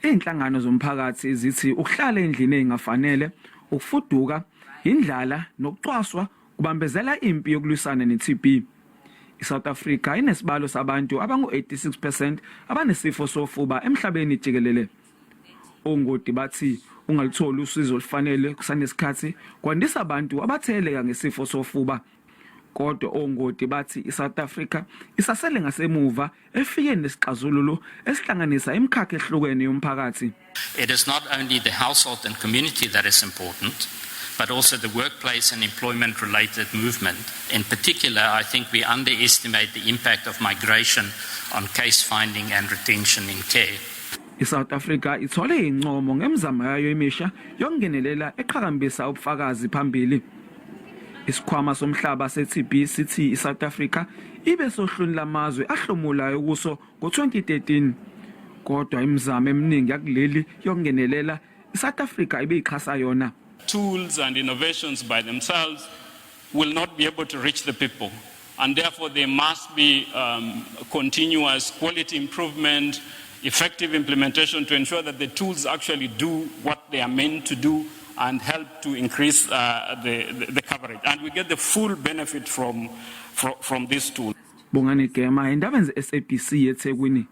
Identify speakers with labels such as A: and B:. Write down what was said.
A: Izinhlangano zomphakathi zithi ukuhlala endlini engafanele, ukufuduka, indlala nokucwaswa kubambezela impi yokulwisana ne-TB. ISouth Africa inesibalo sabantu abangu-86% abanesifo sofuba emhlabeni jikelele. Ongoti bathi ungalitholi usizo olufanele kusanesikhathi kwandisa abantu abatheleleka ngesifo sofuba. Kodwa ongoti bathi iSouth Africa isasele ngasemuva efikeni nesixazululo esihlanganisa imikhakha ehlukene yomphakathi.
B: It is not only the household and community that is important, but also the workplace and employment related movement. In particular, I think we underestimate the impact of migration on case finding and retention in care.
A: ISouth Africa ithole incomo ngemizamo yayo emisha yokungenelela eqhakambisa ubufakazi phambili. Isikhwama somhlaba se-TB sithi iSouth Africa ibe sohlwini lamazwe ahlomulayo kuso ngo-2013. Kodwa imizamo eminingi yakuleli yokungenelela iSouth Africa ibiyixhasa yona.
C: Tools and innovations by themselves will not be able to reach the people. And therefore, there must be continuous quality improvement, effective implementation to ensure that the tools actually do what they are meant to do and help to increase the coverage. And we get the full benefit from this tool.
A: Bongani Gema, endabeni ze-SABC eThekwini.